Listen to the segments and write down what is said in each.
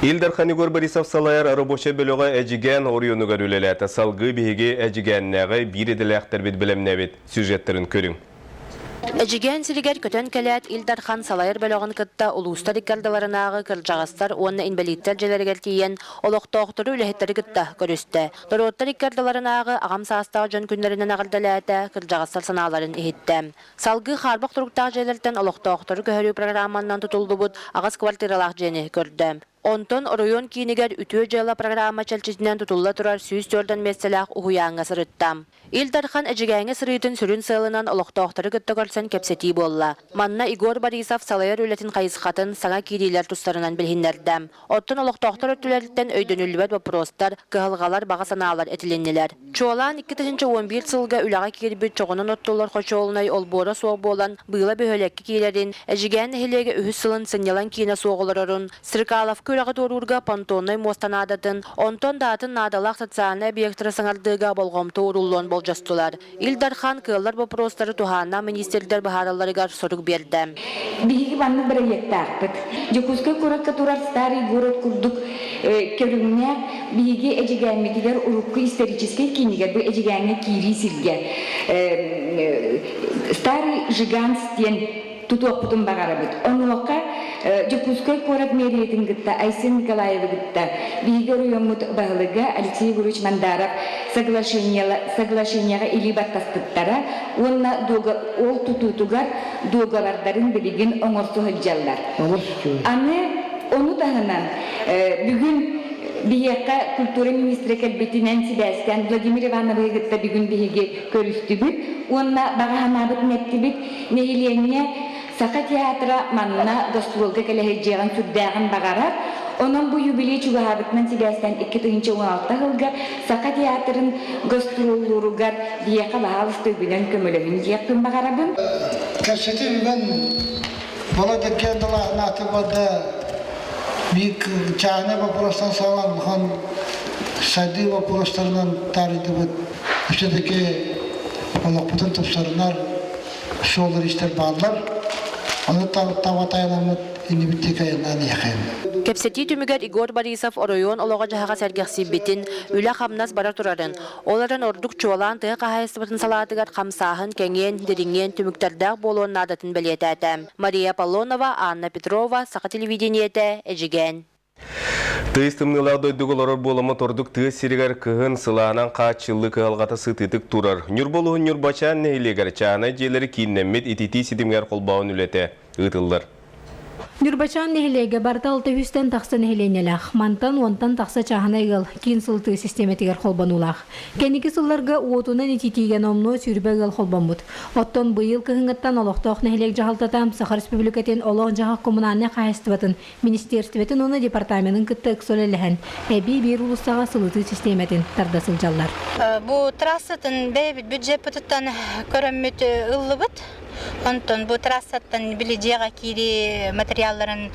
Ил Дархан Егор Борисов салайар рабочай бөлөҕө Эдьигээн оройуонугар үлэлээтэ. Салгыы биһиги Эдьигээннээҕи биир идэлээхтэрбит бэлэмнээбит сюжеттарын көрүҥ. Эдьигээн сиригэр көтөн кэлээт Ил Дархан салайар бөлөҕүн кытта улуустар икки ардыларынааҕы кырдьаҕастар уонна инбэлииттэр дьиэлэригэр тиийэн олохтоохтору үлэһиттэри кытта көрүстэ. Норуоттар икки ардыларынааҕы аҕам саастаах дьон күннэринэн эҕэрдэлээтэ, кырдьаҕастар санааларын иһиттэ. Салгыы хаарбах туруктаах дьиэлэртэн олохтоохтору көһөрүү программанан тутуллубут аҕыс квартиралаах дьиэни көрдө. Онтон оройуон киинигэр Үтүө дьыала программа чэрчитинэн тутулла турар 104 миэстэлээх уһуйааҥҥа сырытта. Ил Дархан Эдьигээҥҥэ сырыытын сүрүн сыалынан олохтоохтору кытта көрсөн кэпсэтии буолла. Манна Егор Борисов салайар үлэтин хайысхатын, саҥа киириилэр тустарынан билиһиннэрдэ. Оттон олохтоохтор өттүлэриттэн өйдөнүллүбэт боппуруостар, кыһалҕалар, баҕа санаалар этилиннилэр. Чуолаан 2011 сылга үлэҕэ киирбит чоҕунан оттуллар хочуолунай олбуора суох буолан, быыла бөһүөлэккэ киирэрин, Эдьигээн нэһилиэгэ үһүс сылын сынньалаҥ киинэ суох олорорун, Стрекаловка үрэҕи туоруурга понтоннай муоста наадатын, онтон да атын наадалаах социальнай объектары саҥардыыга болҕомто ууруллуон болдьостулар. Ил Дархан кыаллар боппуруостары туһааннаах миниистирдэр быһааралларыгар сорук биэрдэ. Биһиги маннык бырайыактаахпыт. Дьокуускай куоракка турар Старый город курдук көрүҥнээх биһиги Эдьигээммитигэр урукку историческай киинигэр бу Эдьигээҥҥэ киирии сиргэ Старый Жиганс диэн тутуохпутун баҕарабыт. Онуоха Дьокуускай куорат мэриятын кытта Айсен Николаевы кытта биһиги оройуоммут баһылыга Алексей Егорович Мандаров соглашениеҕа илии баттаспыттара уонна ол тутуутугар дуогабардарын билигин оҥорсо сылдьаллар. Аны ону таһынан бүгүн биһиэхэ культура министрэ кэлбитинэн сибээстээн Владимир Ивановиһы кытта бүгүн биһиги көрүстүбүт уонна баҕа санаабытын эттибит. Нэһилиэнньэ Саха театра манна гастролга кэлэ сылдьыаҕын сүрдээҕин баҕарар. Онон бу юбилей чугаһаабытынан сибээстээн 2016 сылга Саха театрын гастроллууругар биһиэхэ баһаалыста үбүнэн көмөлөһүн диэхпин баҕарабын. Кэпсэтии бүгүн Володя Кендалаахнааты бада биир чааһынай боппуруостан саҕалаан улахан сайдыы боппуруостарынан таарыйдыбыт. Все-таки олохпутун тупсарынар суоллар-иистэр бааллар. Ону таба тайанаммыт иннибит диэки айаннаан иһэххин. Кэпсэтии түмүгэр Егор Борисов оройуон олоҕо-дьаһаҕа сэргэхсийбитин, үлэ-хамнас бара турарын, ол эрэн ордук чуолаан тыа хаһаайыстыбатын салаатыгар хамсааһын кэҥиэн, дириҥиэн түмүктэрдээх буолуон наадатын бэлиэтээтэ. Мария Аполлонова, Анна Петрова, Саха телевидениетэ, Эдьигээн. Тыйыс тымныылаах дойдуга олорор буоламмыт ордук тыа сиригэр кыһын сылаанан хааччыллыы кыһалҕата сытыытык турар. Ньурба улууһун Ньурбачаан нэһилиэгэр чааһынай дьиэлэри кииннэммит ититии ситимигэр холбооһун үлэтэ ыытыллар. Ньурбачаан нэһилиэгэ барыта алта үстэн тахса нэһилиэнньэлээх. Мантан уонтан тахса чааһынай ыал киин сылытыы систиэмэтигэр холбонуулаах. Кэнники сылларга уотунан ититиигэ номнуо 20 ыал холбоммут. Оттон быйыл кыһыҥҥыттан олохтоох нэһилиэк дьаһалтата Саха Республикатын олох-дьаһах коммунальнай хаһаайыстыбатын Министиэристибэтин уонна департаменын кытта ыкса үлэлэһэн, эбии биир уулуссаҕа сылытыы систиэмэтин тарда сылдьаллар. Бу трассатын бэйэбит бюджеппытыттан көрөммүт ыллыбыт. Онтон бу трассаттан били дьиэҕэ киирии материалларын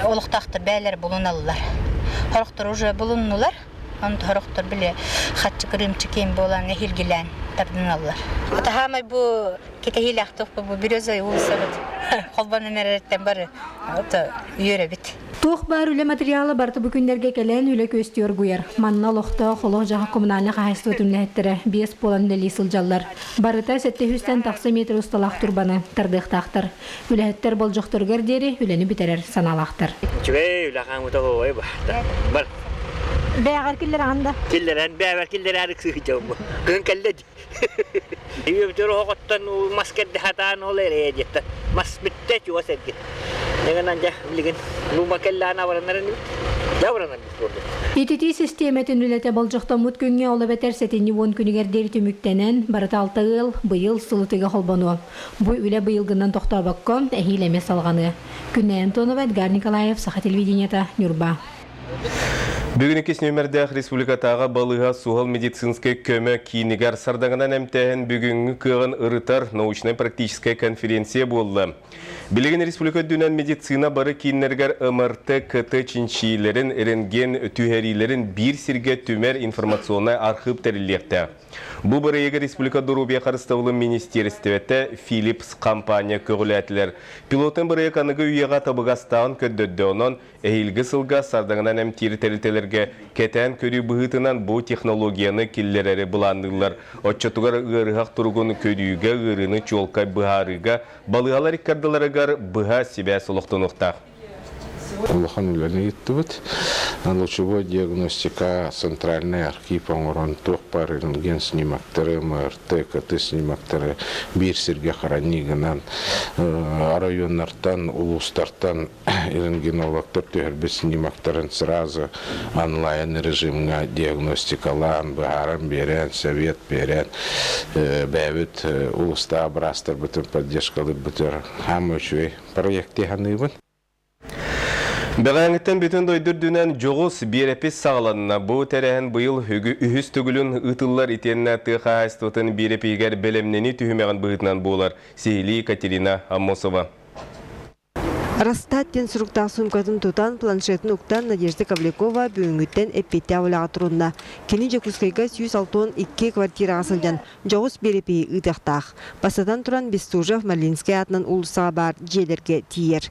олохтоохтор бэйэлэрэ булуналлар. Сорохтор уже булуннулар. Онтон сорохтор били хаччы кырыымчы киин буолан эһиилгилээн тардыналлар. Таһаамай бу кэтэһиилээх бу Березовай уулуссабыт холбонон эрэриттэн бары үөрэбит. Туох баар үлэ материала барыта бу күннэргэ кэлэн үлэ күөстүү оргуйар. Манна олохтоох олох-дьаһах коммунальнай хаһаайыстыба үлэһиттэрэ биэс буолан үлэлии сылдьаллар. Барыта 700-тэн тахса метр усталаах турбаны тардыахтаахтар. Үлэһиттэр болдьохторугар диэри үлэни бүтэрэр санаалаахтар. Үчүгэй үлэ хаамыта оһуобай бар. Бээҕэр киллэрэҕин да? Киллэрэн бээбэр киллэрээри сыһыдьабын бу. Кыһын кэллэ Үйөбүтүр оһоҕоттон мас кэрдэ сатаан ол эрэ диэттэ. Мас бүттэ чугас эргин. Негынан дьэ билигин луума кэллээн абыранар инибит. Дьэ абыранар буолду. Ититии систиэмэтин үлэтэ болдьохтоммут күҥҥэ ол эбэтэр сэтинньи уон күнүгэр диэри түмүктэнэн, барыта алта ыал быйыл сылытыга холбонуо. Бу үлэ быйылгынан тохтообокко, эһиил эмиэ салҕаныа. Күннэй Антонова, Эдгар Николаев, Саха телевидениета, Ньурба. Бүгүн иккис нүөмэрдээх республикатааҕы балыыһа суһал медицинскэй көмө киинигэр сардаҥанан эмтээһин бүгүҥҥү кыаҕын ырытар научнай-практическай конференция буолла. Билигин республика үрдүнэн медицина бары кииннэригэр МРТ, КТ чинчийиилэрин, рентген түһэриилэрин биир сиргэ түмэр информационнай архыып тэриллиэхтээх. Бу бырайыагы республика доруобуйа харыстабылын министиэристибэтэ Philips компания көҕүлээтилэр. Пилотун бырайыак аныгы үйэҕэ табыгастааҕын көрдөрдө, онон Эһиилги сылга сардаҥанан эмтиир тэрилтэлэргэ кэтээн көрүү быһыытынан бу технологияны киллэрэри былаанныыллар. Оччотугар ыарыһах туругун көрүүгэ, ыарыыны чуолкай быһаарыыга балыыһалар икки ардыларыгар быһа сибээс олохтонуохтаах. Улахан үлэни ыыттыбыт. Лучевой диагностика, центральный архив оҥорон туох баар рентген снимоктары, МРТ, КТ снимоктары биир сиргэ хранить гынан оройуоннартан, улуустартан рентгенологтар түһэрбит снимоктарын сразу онлайн режимҥа диагностикалаан, быһааран биэрэн, совет биэрэн, бэйэбит улуустаах быраастарбытын поддержкалыырбытыгар хаама үчүгэй проект саныыбын. Бэҕээҥиттэн бүтүн дойду үрдүнэн дьоҕус биэрэпис саҕаланна. Бу тэрээһин быйыл үһүс төгүлүн ыытыллар итиэннэ тыа хаһаайыстыбатын биэрэпиһигэр бэлэмнэнии түһүмэҕин быһыытынан буолар. Сиһилии Екатерина Аммосова. Растат диэн суруктаах суумкатын тутан, планшетын уктан Надежда Ковлякова бүгүҥҥүттэн эппиэттээх үлэҕэ турунна. Кини Дьокуускайга 162 квартираҕа сылдьан дьоҕус биэрэпиһи ыытыахтаах. Бастатан туран Бестужев Марлинскай аатынан уулуссаҕа баар дьиэлэргэ тиийэр.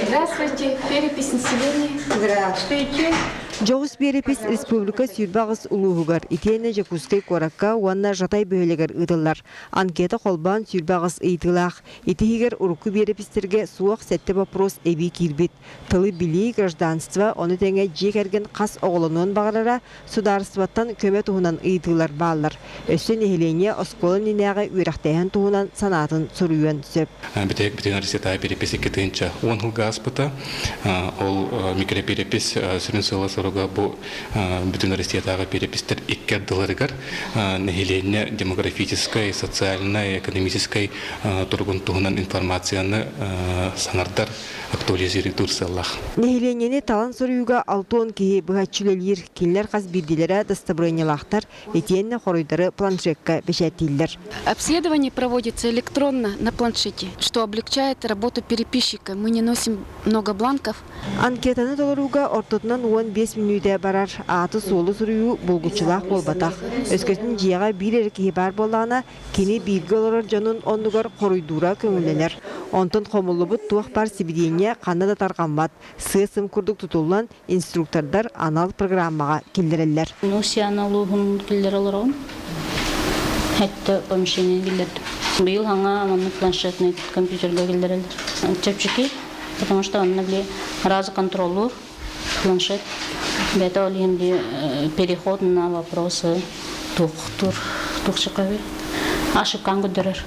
Здравствуйте, перепись населения. Здравствуйте. Дьоҕус биэрэпис республика 28 улууһугар итиэннэ Дьокуускай куоракка уонна Жатай бөһүөлэгэр ыытыллар. Анкета холбоон 28 ыйытыылаах. Ити иһигэр урукку биэрэпистэргэ суох сэттэ боппуруос эбии киирбит. Тылы билии, гражданство, ону тэҥэ дьиэ кэргэн хас оҕолонуон баҕарара, судаарыстыбаттан көмө туһунан ыйытыылар бааллар. Өссө нэһилиэнньэ оскуола иннинээҕи үөрэхтээһин туһунан санаатын суруйуон сөп. Бүтэһик бүтүн Россиятааҕы перепись 2010 сылга ааспыта. Ол микроперепись сүрүн сыала-соруга бу бүтүн Россиятааҕы перепистэр икки ардыларыгар нэһилиэнньэ демографическай, социальнай, экономическай туругун туһунан информацияны саҥардар, актуализируйдуур сыаллаах. Нэһилиэнньэни талан суруйууга 60 киһи быһаччы үлэлиир, кинилэр хас биирдиилэрэ дастабырыанньалаахтар, итиэннэ хоруйдары планшекка бэчээттииллэр. Обследование проводится электронно на планшете, что облегчает работу переписчика. Мы не носим много бланков. Анкетаны толорууга ортотунан 15 мүнүүтэ барар, ааты-суолу суруйуу булгуччулаах буолбатах. Өскөтүн дьиэҕэ биир эрэ киһи баар буоллаҕына, кини бииргэ олорор дьонун оннугар хоруйдуура көҥүллэнэр. Онтон хомуллубут туох баар сибидиэнньэ ханна да тарҕаммат, сыа-сым курдук тутуллан, инструктордар анал программаҕа киллэрэллэр. Нусияны улууһун киллэрэ олоробун. Хэтте помещение киллэрдим. Быйыл хаҥа маннык планшетный компьютерга киллэрэллэр. Чэпчэки, потому что онно били разы контроллуур планшет. Бэйэтэ ол иһин переход на вопросы туохтур туохчакабы ошибкаан көрдөрөр.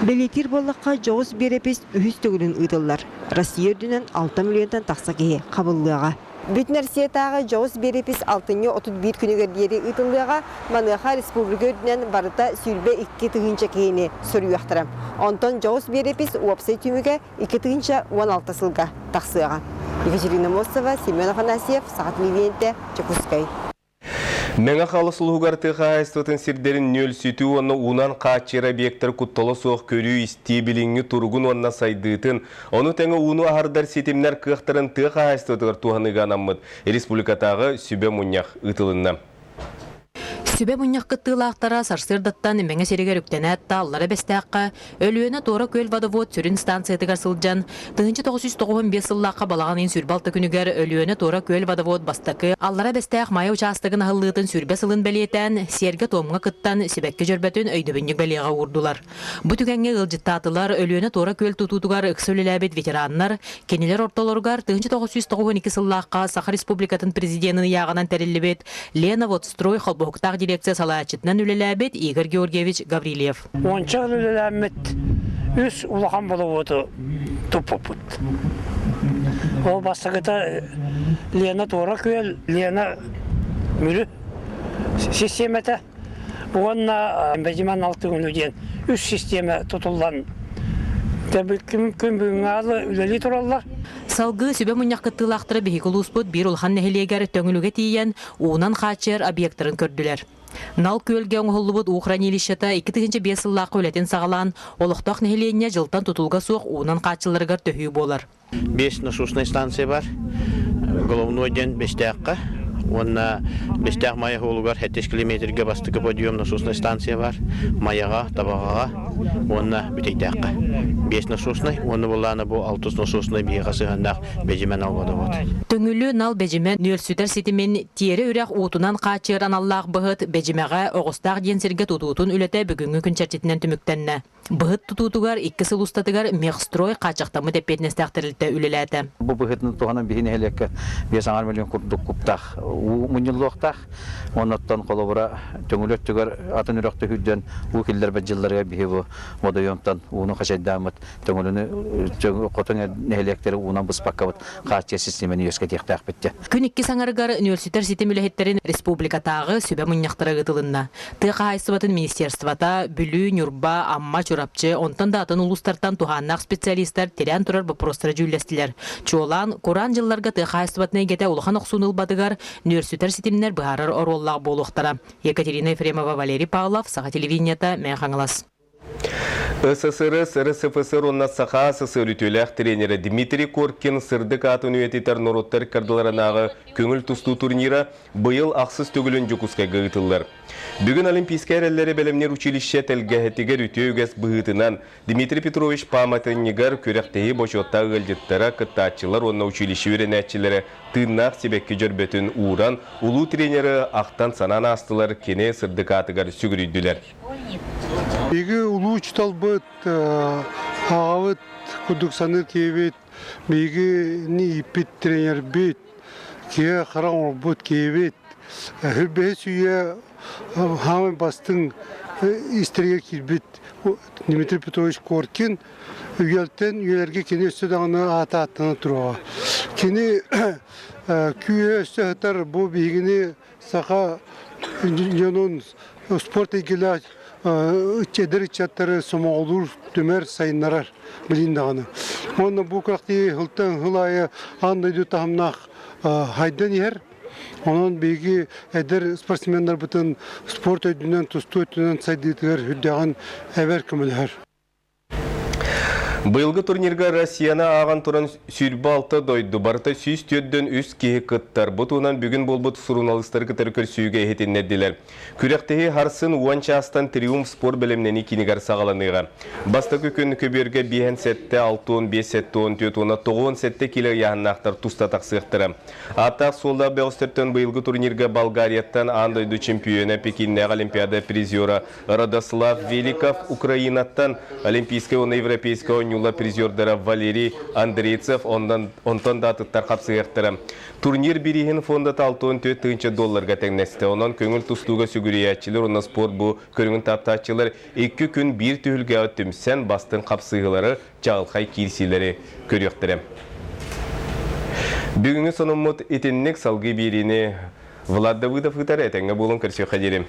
Бэлиэтиир буоллахха, дьоҕус биэрэпис үһүс төгүлүн ыытыллар. Россия үрдүнэн 6 миллионтан тахса киһи хабыллыаҕа. Бүтүн Россиятааҕы дьоҕус биэрэпис алтынньы 31 күнүгэр диэри ыытыллыаҕа. Маныаха республика үрдүнэн барыта 22 тыһыынча киһини суруйуохтара. Онтон дьоҕус биэрэпис уопсай түмүгэ 2016 сылга тахсыаҕа. Екатерина Мосова, Семен Афанасьев, Саха телевидениетэ, Дьокуускай. Мэҥэ Хаҥалас улууһугар тыа хаһаайыстыбатын сирдэрин нүөлсүтүү уонна уунан хааччыйар объектар куттала суох көрүү-истии билиҥҥи туругун уонна сайдыытын, ону тэҥэ ууну аһардар ситимнэр кыахтарын тыа хаһаайыстыбатыгар туһаныыга анаммыт республикатааҕы сүбэ мунньах ыытылынна. Сүбэ мунньах кыттыылаахтара сарсыардаттан Мэҥэ сиригэр үктэнээт тааллара Бэстээххэ Өлүөнэ Туора Күөл водовод сүрүн станциятыгар сылдьан, 1995 сыллаахха балаҕан ыйын 26 күнүгэр Өлүөнэ Туора Күөл водовод бастакы Аллара Бэстээх Майа учаастагын аһыллыытын сүүрбэ сылын бэлиэтээн, сиэргэ-туомҥа кыттан, сибэкки дьөрбөтүн өйдөбүнньүк бэлиэҕэ уурдулар. Бу түгэҥҥэ ыалдьыттаатылар Өлүөнэ Туора Күөл тутуутугар ыкса үлэлээбит ветераннар, кинилэр ортолоругар 1992 сыллаахха Саха Республикатын президенин ыйааҕынан тэриллибит Лена Водстрой холбоһуктаах дирекция салайааччытынан үлэлээбит Игорь Георгиевич Гаврильев. Уонча жыл үлэлээммит үс улахан болобуоту туппуппут. Ол бастакыта Лена Туора Күөл, Лена Мүрү систиэмэтэ уонна Бэдьимэн Алтыгыну диэн үс систиэмэ тутуллан күн бүгүҥҥэ аалы үлэлии тураллар. Салгыы сүбэ мунньах кыттыылаахтара биһиги улууспут биир улахан нэһилиэгэр Төҥүлүгэ тиийэн уунан хааччыйар объектарын көрдүлэр. Нал күөлгэ оҥоһуллубут уу хранилищета 2005 сыллаахха үлэтин саҕалаан, олохтоох нэһилиэнньэ дьылтан тутулуга суох уунан хааччылларыгар төһүү буолар. Биэс насоснай станция бар. Головной диэн Бэстээххэ уонна Бэстээх Майа суолугар 7 километрга бастакы подъем насоснай станция бар. Майаҕа, Табаҕаҕа уонна Бүтэйдээххэ. Биэс насоснай уонна былаана бу алтыс насоснай биһиэхэ сыһыаннаах Бэдьимэн албадабыт. Төҥүлү Нал Бэдьимэ нүөлсүтэр ситимин Тиэрэ үрэх уутунан хааччыйар аналлаах быһыт Бэдьимэҕэ Оҕустаах диэн сиргэ тутуутун үлэтэ бүгүҥҥү күн чэрчитинэн түмүктэннэ. Быһыт тутуутугар икки сыл устатыгар Мехстрой хааччахтаммыт эппиэтинэстээх тэрилтэ үлэлээтэ. Бу быһытын туһанан биһи нэһилиэккэ 5,5 миллион курдук куптаах уу мунньуллуохтаах. Оннуттан холобура Төҥүлү өттүгэр атын үрэх түһүүрдэн уу киллэрбэт дьылларыгар биһи бу водоемтан ууну хачайдааммыт Төҥүлүнү хотун нэһилиэктэри уунан быспаккабыт хааччыйар систиэмэни үөскэтиэхтээхпит диэн. Күн иккис аҥарыгар нүөлсүтэр ситим үлэһиттэрин республикатааҕы сүбэ мунньахтара ыытылынна. Тыа хаһаайыстыбатын министерствота, Бүлүү, Ньурба, Амма, Чурапчы, онтон да атын улуустартан туһааннаах специалистар тирээн турар боппуруостары дьүүллэстилэр. Чуолаан, кураан дьылларга тыа хаһаайыстыбатын эйгэтэ улахан охсууну ылбатыгар нүөлсүтэр ситимнэр быһаарар оруоллаах буолуохтара. Екатерина Ефремова, Валерий Павлов, Саха телевидениета, Мэҥэ Хаҥалас. СССР, РСФСР уонна Саха СССР үтүөлээх тренерэ Дмитрий Коркин сырдык аатын үйэтитэр норуоттар ыккардыларынааҕы көҥүл тустуу турнира быйыл ахсыс төгүлүн Дьокуускайга ыытыллар. Бүгүн Олимпийскай эрэллэри бэлэмниир училище тэлгэһэтигэр үтүө үгэс быһыытынан Дмитрий Петрович пааматынньыгар күрэхтэһии бочуоттаах ыалдьыттара, кыттааччылар уонна училище үөрэнээччилэрэ тыыннаах сибэкки дьөрбөтүн ууран, улуу тренеры ахтан-санаан аастылар, кини сырдык аатыгар сүгүрүйдүлэр. Биһиги улуу учууталбыт, аҕабыт курдук саныыр киһибит, биһигини ииппит тренербит, киһи хара оҥорбут киһибит. Хүрбэһис үйэ хаамай бастыҥ истэригэр киирбит Дмитрий Петрович Коркин үйэлтэн үйэлэргэ кини өссө даҕаны аата ааттана туруоҕа. Кини күүһэ өссө сытар бу биһигини саха дьонун спорт эйгэлээх эдэр ыччаттары сомоҕолуур, түмэр, сайыннарар билин даҕаны. Уонна бу күрэхтэһии сылтан сыл аайы аан дойду таһымнаах хайдан иһэр. Онон биһиги эдэр спортсменнарбытын спорт өйдүнэн, тустуу өттүнэн сайдыытыгар үрдэҕин эбэр көмөлөһөр. Быйылгы турнирга Россияны ааҕан туран 26 дойду барыта 143 киһи кыттар. Бу туһунан бүгүн буолбут суруналыыстары кытары көрсүүгэ иһитиннэрдилэр. Күрэхтэһии харсын уон чаастан Триумф спорт бэлэмнэнии киинигэр саҕаланыаҕа. Бастакы күн көбүөргэ 57, 65, 74 уонна 97 кило ыйааһыннаахтар туста тахсыахтара. Ааттаах-суоллаах бөҕөстөртөн быйылгы турнирга Болгарияттан аан дойду чемпиона, Пекиннээҕи Олимпиада призера Радослав Великов, Украинаттан Олимпийскай уонна Европейскай оонньуулар призердара Валерий Андрейцев, онтон да атыттар хапсыһыахтара. Турнир бирииһин фондата 64 тыһыынча долларга тэҥнэстэ. Онон көҥүл тустууга сүгүрүйээччилэр уонна спорт бу көрүҥүн таптааччылар икки күн биир түһүлгэҕэ түмсэн бастыҥ хапсыһыылары, чаҕылхай киирсиилэри көрүөхтэрэ. Бүгүҥҥү сонуммут итинник салгыы биэриини Влад Давыдов ыытар этэҥҥэ буолун көрсүөххэ диэри.